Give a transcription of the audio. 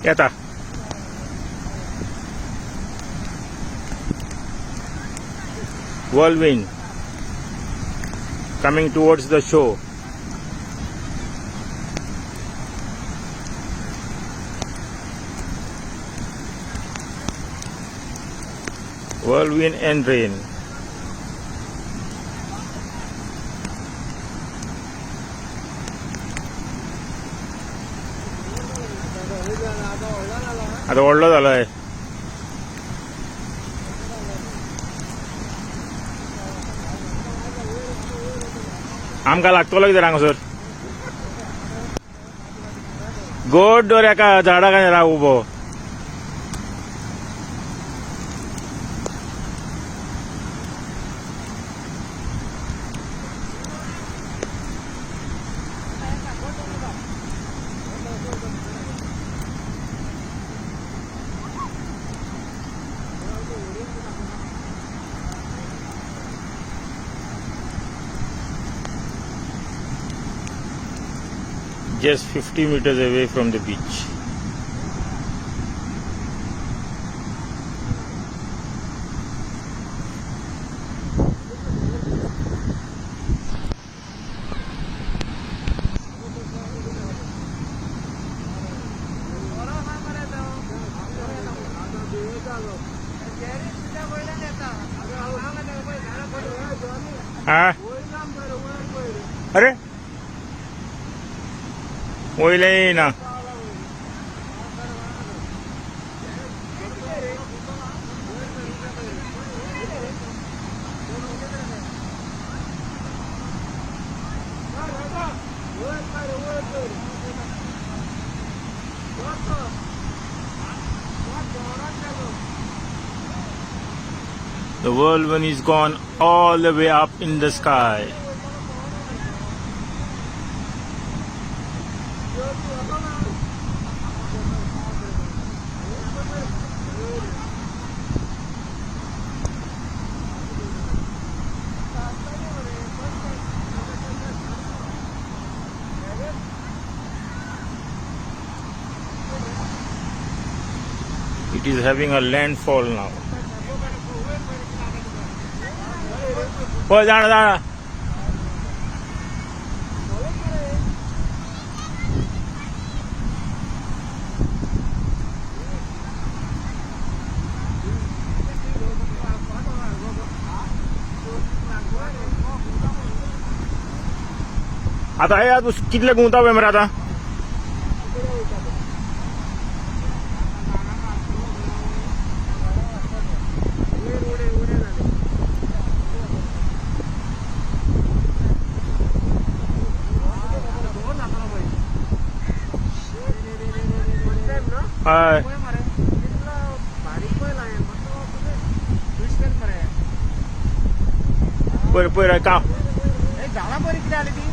येता. Whirlwind coming towards the shore. Whirlwind and rain. आता व्हडलो जालोय. आमकां लागतलो कितें हांगासर गोड दवर एका झाडाक राव उबो. Just 50 meters away from the beach. हा, अरे वयलें ना. The whirlwind is gone all the way up in the sky. It is having a landfall now. पळय जाणा जाणा. आता हे आज कितले घुंवता पळय मरे आतां. हय. पयर पयर काम. झाडां बरी कितें आली ती.